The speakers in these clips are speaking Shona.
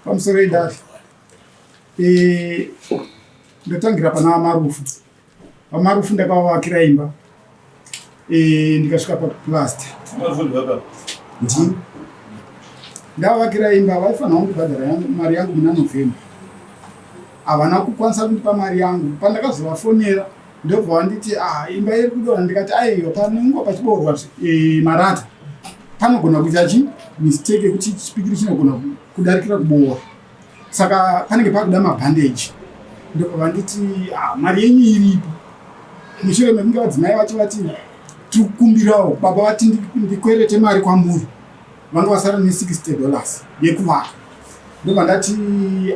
Pamusoro idari. Eh, ndotangira pana Marufu. PaMarufu ndakavavakira imba. Eh, ndikasvika paplast. Ndini. Ndavavakira imba vaifanira kundibhadhara mari yangu muna November. Havana kukwanisa kundipa mari yangu. Pandakazovafonera ndobva vanditi ah, imba iri kudonha ndikati aiwa panenge pachiboorwa e, marata panogona kuita chi mistake yekuti chipikiri chinogona kudarikira kuboora saka panenge pakuda mabhandeji ndobva vanditi ah, mari yenyu iripo mushure mekunge vadzimai vacho vati tikukumbirawo baba vati ndikwerete mari kwamuri vanga vasara ne60 dollars yekuvaka ndobva ndati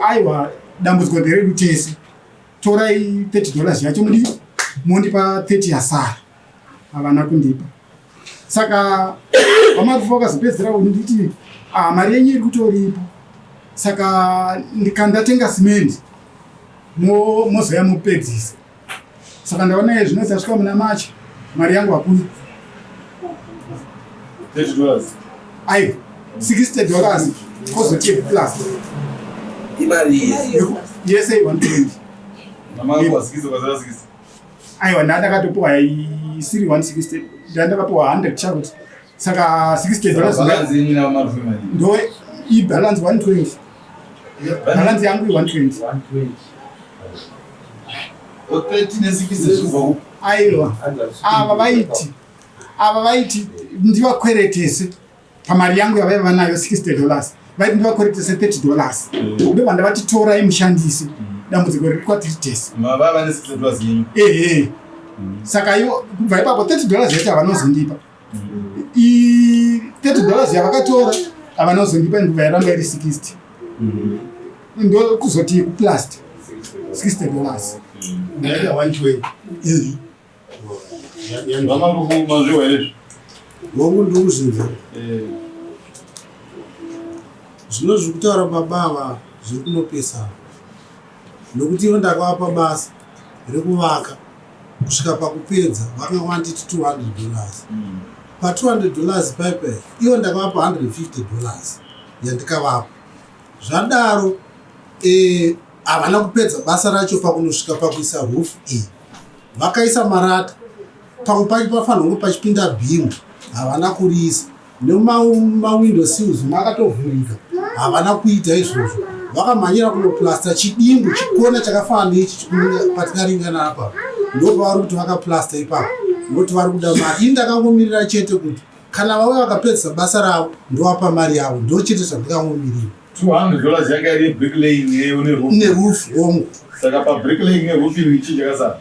aiwa dambudziko nderedu tese torai 30 dollars yacho mudi mondipa 30 yasara havana kundipa saka vamarufu vakazopedzera kunditi ah, mari yenyu iri kutoripo saka ndikandatenga simendi mozoya mopedzisa saka ndaona iye zvino tasvika muna machi mari yangu hakuna aiwa 60 dollars kozoti plus imari yese 120 aiwa ndandakatopiwa isiri 160 ndandakapiwa 100 chakuti saka 60 dollars ndo ibalance 120 balance yangu i120 aiwa ava vaiti ava vaiti ndivakweretese pamari yangu yavaiva vanayo 60 dollars vaiti ndivakweretese 30 dollars ndobva ndavati torai mushandise dambudziko riri kwatiri tese ehe saka ivo kubva ipapo 30 dollars yacho havanozondipa i 30 dollars yavakatora havanozondipa ndobva yaramba iri 60 ndo kuzoti kuplast 60 dollars Ndaita 120. Ehe. Vamarufu mazviwa here izvi? Hongu ndikuzvinzwa. Zvino zviri kutaura baba ava zviri kunopesana nokuti ivo ndakavapa basa rekuvaka kusvika pakupedza vakanga vanditi 200 dollars pa 200 dollars paipai ivo ndakavapa 150 dollars yandikavapa zvadaro eh, havana kupedza basa racho pakunosvika pakuisa roof iyi vakaisa marata pamwe pacho pafanirwa kunge pachipinda bhimu havana kuriisa nemawindow sills makatovhurika havana kuita izvozvo vakamhanyira kunoplasta chidimbu chikona chakafanana neichi patikaringana apa ndopavari kuti vakaplasta ipapo nokuti vari kuda mari ini ndakangomirira chete kuti kana vauya vakapedzisa basa ravo ndovapa mari yavo ndo chete zvandikangomirira 200 dollars yanga iri bricklaying neroof neroof hongu saka pabricklaying neroofing chii chakasara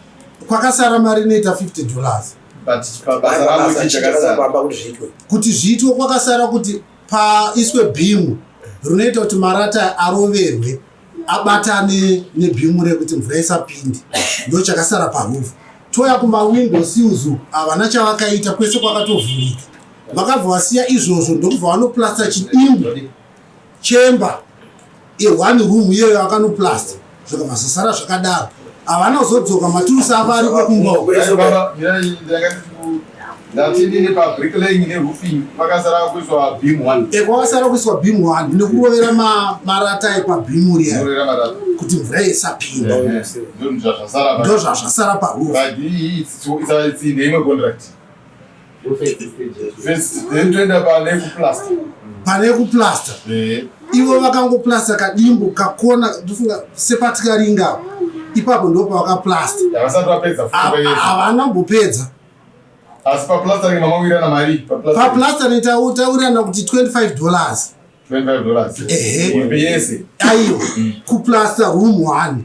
kwakasara mari inoita 50 dollars but pabasa ravo chii chakasara kuti zviitwe kuti zviitwe kwakasara kuti paiswe bhimu rinoita kuti marata aroverwe abatane nebhimu rekuti mvura isapinde ndo chakasara paroof toya kumawindow sills havana chavakaita kwese kwakatovhurika vakabva vasiya izvozvo ndokubva vanoplasta chidimbu chemba yeone room iyoyo vakanoplasta zvikabva zvasara zvakadaro havana kuzodzoka maturusi avo ariko kumba ndati ndini pabricklaying neroofing pakasara kuiswa beam one e kwakasara kuiswa beam one nekurovera marata epabhimu riya Kurovera marata kuti mvura isapinda ndozvazvasara ndo zvazvasara paroof but it's neimwe contract first then toenda pane kuplaster pane kuplasta ivo vakangoplasta kadimbu kakona ndofunga sepatikaringa ipapo ndo pavakaplasta havasati vapedza futi yese havana kumbopedza asi paplastering mamawirirana mari paplastering taurirana kuti 25 dollars 25 dollars Ehe. Imbe yese aiwa kuplasta room one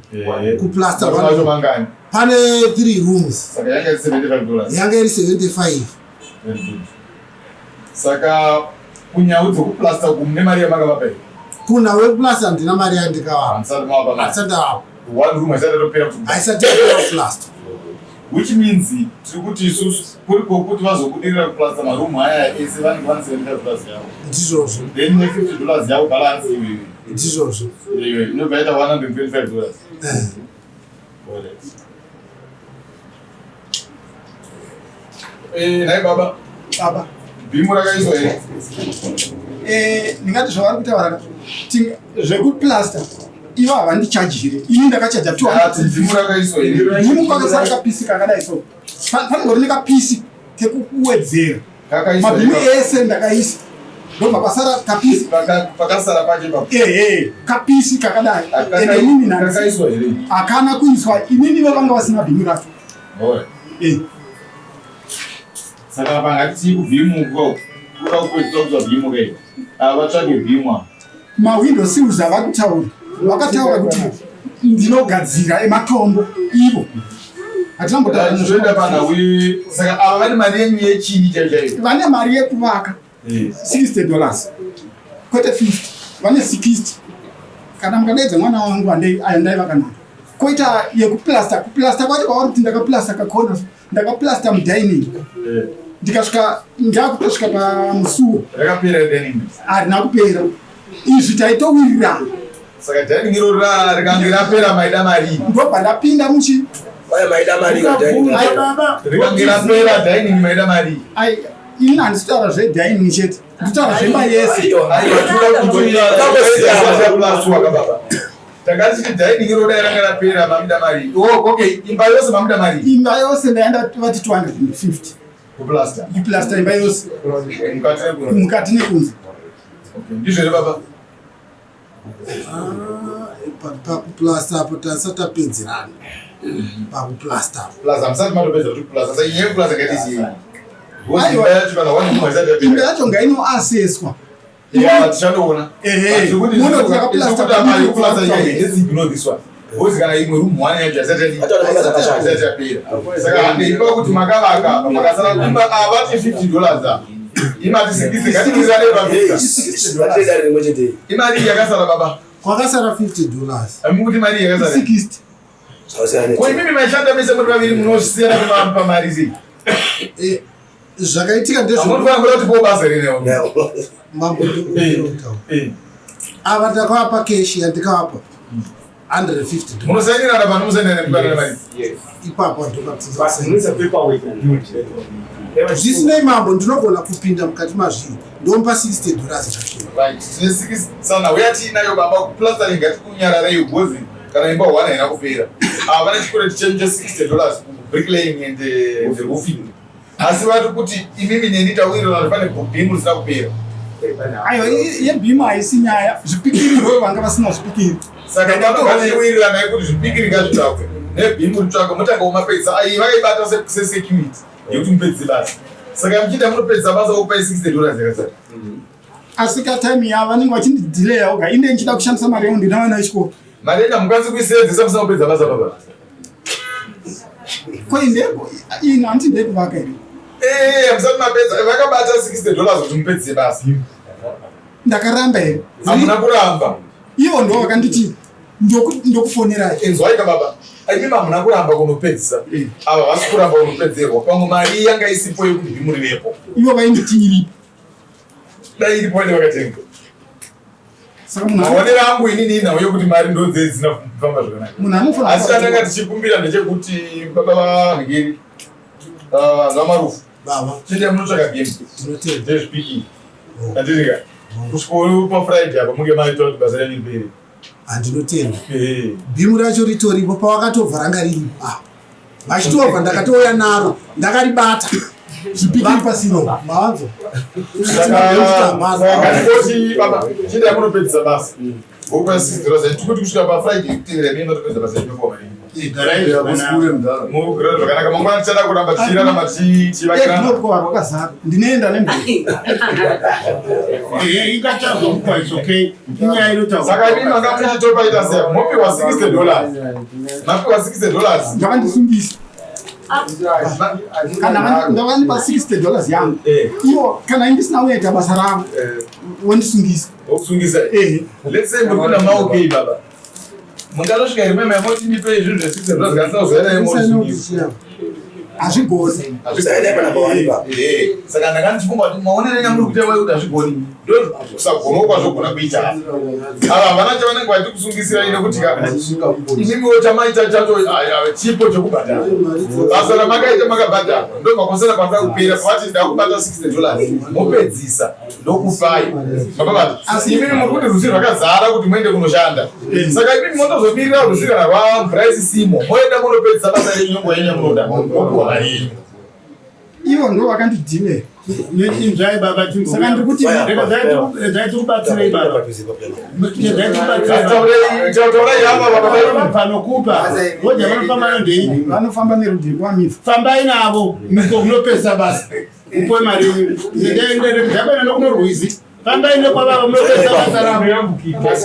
Kuplaster one one. mangani pane 3 rooms saka yanga iri 75 dollars yanga iri 75 Very good. Saka kunyau dzekuplasta uku mune mari yamakavapa here? kunhau yekuplasta handina mari yandikavapa Hamusati mavapa mari. handisati ndavapa One room haisati yatopera kuti haisati yapera kuplasta which means tiri kuti isusu kuri kwokuti vazobudirira kuplasta marumu aya ese vanenge vane 75 dollars yavo ndizvozvo then ne 50 dollars yavo balance iyoyo ndizvozvo iyoyo inobva yaita 125 dollars Eh. Alright. Eh, nhai baba baba Bhimu rakaiswa here? Eh, ndingati zvavari kutaura zvekuplaster ivo havandichajire ini ndakachaja 200. Rakaiswa here? Bhimu kwakasara kapisi kakadai so. Panongori nekapisi kekuwedzera. Mabhimu ese ndakaisa. Ndobva pasara kapisi. Pakasara pacho ipapo. Ehe, kapisi kakadai. Ende inini Kakaiswa here? Hakana kuiswa. Inini vanga vasina bhimu racho. Alright. Eh. Saka apa ngatitii kubhimu uko. Kuda kupedzisa kutsva bhimu kai. Ava tsvage bhimu apa. Mawindow sills avakutaura. Vakataura kuti ndinogadzira ematombo ivo. Hatinambotaura Zvinoenda panhau saka ava vane mari yenyu yechii chaiyo chaiyo? Vane mari yekuvaka. $60 kwete 50, vane 60. Kana mukadaidza mwana wangu andaivaka naye, koita yekuplasta. Kuplasta kwacho kwavari kuti ndakaplasta kakona, ndakaplasta mudining ndikasvika ndakutosvika pamusuwo. Rakapera dining? Harina kupera, izvi taitowirirana. Saka dining iro rikange rapera maida mari? Ndobva ndapinda muchi Vaya maida mari kadining. Rikange rapera dining maida mari? Ai, ini handisi kutaura zvedining chete, nditaura zvemba yese. Aiwa, toda kutoiaplastwa kababa. Takati dining iro dai ranga rapera mamuda mari. Oh, okay, imba yose mamuda mari? Imba yose ndaenda vati 250. Kuplasta? Kuplasta imba yose. Mukati nekunze? Mukati nekunze. Okay, ndizvo here baba? Ah, pakuplasta apo tasati tapedzerana pakuplasta apo. Plaza musati matopedza kuti plaza, saka inyaya yekuplaza ngatiziye. Aiwa. Imba yacho kana wani mumwe isati Imba yapera. yacho ngainoaseswa. Ya, tichandoona. Ehe, munoti yakaplasta. Mari yekuplaza nyaya, let's ignore this one. Because kana imwe room one yacho isati Hata vana vakashanda. isati yapera. Saka handei pakuti makavaka apa makasara kumba avati $50 apa. Imati 60, ngatikwirane pa Vatire dare rimwe chete. Imari yakasara baba? Kwakasara $50. Amukuti mari yakasara? 60. Zvakasiyana. Ko imimi maishanda mese muri vaviri munosiyana pamari sei? Eh, zvakaitika ndezvo Amunofanira kuti po basa renewo. Mambo, ndinotaura ava ndakavapa cash yandikavapa $150. Munosainirana pano, musainirana mupanana mari. Ipapo ndokatidza. Zvisinei mambo, ndinogona kupinda mukati mazviri ndomupa $60 zvacho. Right, tine 6 sana uya tiinayo baba. Kuplastering ngatikunyararei because kana imba one haina kupera. Ava vane chikwereti chenyu che$60 kubricklaying and the roofing. Asi vari kuti imimi neni tawirirana kuti pane bhimu risina kupera. Aiwa, yebhimu haisi nyaya, zvipikiri ndo vanga vasina zvipikiri. Saka ngatiwiriranai kuti zvipikiri ngazvitsvakwe nebhimu ritsvakwe, mutanga womapedzisa. Ai, vakaibata sesecurity yekuti mupedzise basa. Saka muchiita munopedzisa basa wokupai $60 yakasara. Asi katime yavo vanenge vachindidileya oga, inde ndichida kushandisa mari yangu, ndina vana vechikoro. Mari enda mukwanisi kuisevenzesa musina kupedza basa baba. Ko ino handiti ndekuvaka here? Eh, musati mapedza vakabata $60 kuti mupedzise basa. Ndakaramba here? Hamuna kuramba. Ivo ndo vakanditi ndokufonerai. Inzwai ka baba, imimi hamuna kuramba kunopedzisa. Ava vasi kuramba kunopedzerwa, pamwe mari yanga isipo yekuti bhimu rivepo. Ivo vainditi iripo. Dai iripo ende vakatenga. Saka munhu Maonero angu inini inhau yekuti mari ndodzei dzisina kufamba zvakanaka. Munhu anofanira Asi chandanga tichikumbira ndechekuti baba vahangeri vamarufu Baba. chete munotsvaka bhimu Tinotenda. ndezvipiki anditika kusvika pafriday apa munge maita kuti basa renyu ripere. Handinotenda. Bhimu racho ritoripo, pawakatobva ranga riripo apa. Vachitobva ndakatouya naro ndakaribata. Zvipikiri pasino. Mawanzo. Saka baba chete munopedzisa basa vokupa $60, tikuti kusvika pafriday kutevera mii matopedza basa renyu kwa mari. Garai zvakanaka. Mugara zvakanaka, mangwana tichada kuramba tichirarama tichivakirana. Edrop rwakazara, ndinoenda nemvura. Ingachazomupa, it's okay. Inyaya inotaura. Saka imi manga muchitopaita sei? Mopiwa $60, mapiwa $60. Ngavandisungise kana ngavanipa $60 yangu. Ivo kana indisina kuita basa ravo wondisungisa. Wokusungisa? Ehe. Let's say muri kuna maokei baba, mungatosvika here meme moti ndipe izvi zve $60 kasina kuzoenda? Motisungisa. Hazvigoni. Usaenda panamba wani ipapo. Saka ndanga ndichifunga kuti maonero enyu amuri kuita kuti hazvigoni, ndo kusagonawo kwazvogona kuita. Ava havana chavanenge vachikusungisira, nekuti ka imimiwo chamaita chacho chipo chekubhadhara basa ramakaita, makabhadhara. Ndo makosera panoda kupera pavati ndakubata $60, mopedzisa, ndokupai mapabata. Asi imimi muri kuti rwizi rwakazara kuti muende kunoshanda, saka imimi motozomirira rwizi kana rwamvura isisimo, moenda munopedzisa basa renyu nguva yenyu yamunoda, mopiwa mari yenyu. Ivo ndo vakandidhilera. Inzvai baba. Saka ndiri kuti Regai tikubatsirei baba, regai tikubatsirei. Taurai hapa baba. Panokupa roja vanofamba nondei? Vanofamba nerudhi rwamivha. Fambai navo miko kunopesa basa, upiwe mari yenyu. Ndakaenda nokuno rwizi, fambai nekwavava munopesa basa ravo.